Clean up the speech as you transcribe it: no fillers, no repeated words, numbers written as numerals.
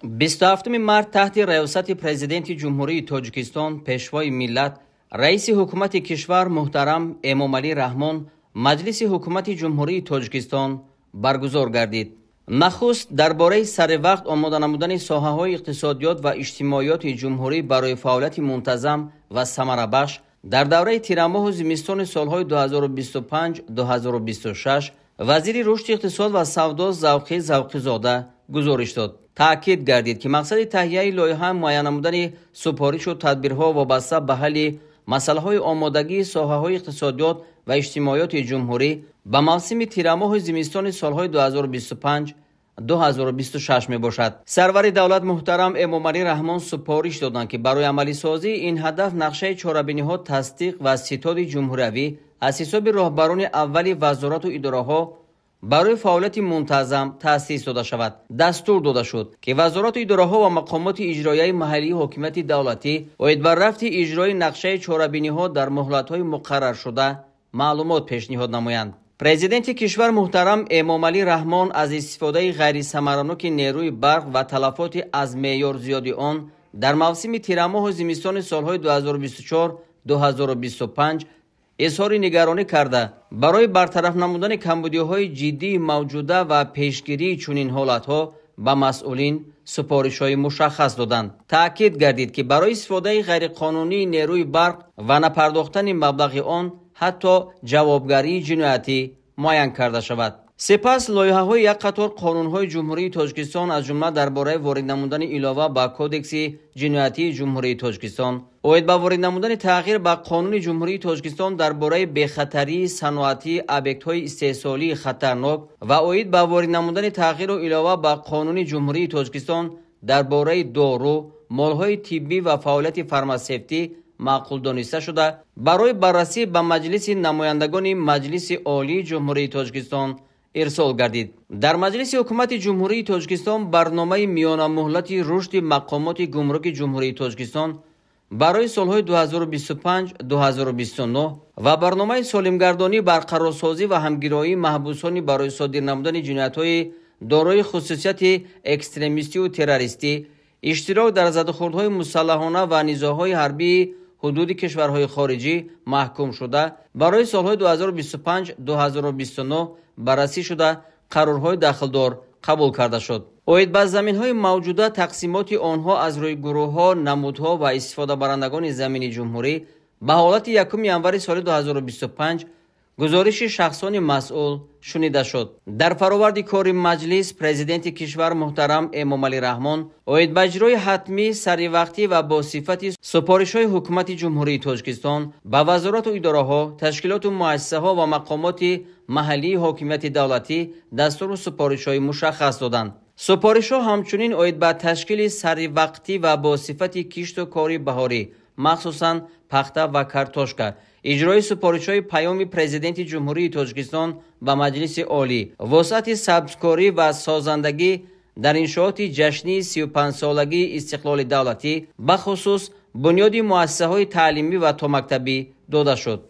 27 март таҳти раёсати Президенти Ҷумҳурии Тоҷикистон, Пешвои миллат, Раиси Ҳукумати кишвар муҳтарам Эмомалӣ Раҳмон Маҷлиси Ҳукумати Ҷумҳурии Тоҷикистон баргузор гардид. Нахуст дар бораи саривақт омода намудани соҳаҳои иқтисодиёт ва иҷтимоиёти ҷумҳурӣ барои фаъолияти мунтазам ва самарабахш дар давраи тирамоҳу зимистони солҳои 2025-2026 вазири рушди иқтисод ва савдо Завқӣ Завқизода гузориш дод. Таъкид гардид, ки мақсади таҳияи лоиҳа муайян намудани супоришу тадбирҳо вобаста ба ҳалли масъалаҳои омодагии соҳаҳои иқтисодиёт ва иҷтимоиёти ҷумҳурӣ ба мавсими тирамоҳу зимистони солҳои 2025-2026 мебошад. Сарвари давлат муҳтарам Эмомалӣ Раҳмон супориш доданд, ки барои амалисозии ин ҳадаф нақшаи чорабиниҳо тасдиқ ва ситоди ҷумҳуриявӣ аз ҳисоби роҳбарони аввали вазорату идораҳо барои фаъолияти мунтазам таъсис дода шавад. Дастур дода шуд, ки вазорату идораҳо ва мақомоти иҷроияи маҳаллии ҳокимияти давлатӣ оид ба рафти иҷрои нақшаи чорабиниҳо дар муҳлатҳои муқарраршуда маълумот пешниҳод намоянд. Президенти кишвар муҳтарам Эмомалӣ Раҳмон аз истифодаи ғайрисамараноки нерӯи барқ ва талафоти аз меъёр зиёди он дар мавсими тирамоҳу зимистони солҳои 2024-2025 изҳори нигаронӣ карда, барои бартараф намудани камбудиҳои ҷиддии мавҷуда ва пешгирии чунин ҳолатҳо ба масъулин супоришҳои мушаххас доданд. Таъкид гардид, ки барои истифодаи ғайриқонунии нерӯи барқ ва напардохтани маблағи он ҳатто ҷавобгарии ҷиноятӣ муайян карда шавад. Сипас лоиҳаҳои як қатор қонунҳои Ҷумҳурии Тоҷикистон, аз ҷумла дар бораи ворид намудани илова ба Кодекси ҷиноятии Ҷумҳурии Тоҷикистон, оид ба ворид намудани тағйир ба Қонуни Ҷумҳурии Тоҷикистон дар бораи бехатарии саноатии объектҳои истеҳсолии хатарнок ва оид ба ворид намудани тағйиру илова ба Қонуни Ҷумҳурии Тоҷикистон дар бораи дору, молҳои тиббӣ ва фаъолияти фармасевтӣ маъқул дониста шуда, барои баррасӣ ба Маҷлиси намояндагони Маҷлиси Олии Ҷумҳурии Тоҷикистон ирсол гардид. Дар Маҷлиси Ҳукумати Ҷумҳурии Тоҷикистон барномаи миёнамуҳлати рушди мақомоти гумруки Ҷумҳурии Тоҷикистон барои солҳои 2025-2029 ва барномаи солимгардонӣ, барқарорсозӣ ва ҳамгироии маҳбусони барои содир намудани ҷиноятҳои дорои хусусияти экстремистию террористӣ, иштирок дар задухӯрдҳои мусаллаҳона ва низоъҳои ҳарбии ҳудуди кишварҳои хориҷӣ маҳкум шуда барои солҳои 2025-2029 баррасӣ шуда, қарорҳои дахлдор қабул карда шуд. Оид ба заминҳои мавҷуда, тақсимоти онҳо аз рӯи гурӯҳҳо, намудҳо ва истифодабарандагони замини ҷумҳурӣ ба ҳолати 1 январи соли 2025 гузориши шахсони масъул шунида шуд. Дар фароварди кори маҷлис Президенти кишвар муҳтарам Эмомалӣ Раҳмон оид ба иҷрои ҳатмӣ, саривақтӣ ва бо сифати супоришҳои Ҳукумати Ҷумҳурии Тоҷикистон ба вазорату идораҳо, ташкилоту муассисаҳо ва мақомоти маҳаллии ҳокимияти давлатӣ дастуру супоришҳои мушаххас доданд. Супоришҳо ҳамчунин оид ба ташкили саривақтӣ ва бо сифати кишту кори баҳорӣ, махсусан пахта ва картошка, иҷрои супоришҳои Паёми Президенти Ҷумҳурии Тоҷикистон ба Маҷлиси Олӣ, вусъати сабзкорӣ ва созандагӣ дар иншооти ҷашнии 35-солагии истиқлоли давлатӣ, бахусус бунёди муассисаҳои таълимӣ ва томактабӣ дода шуд.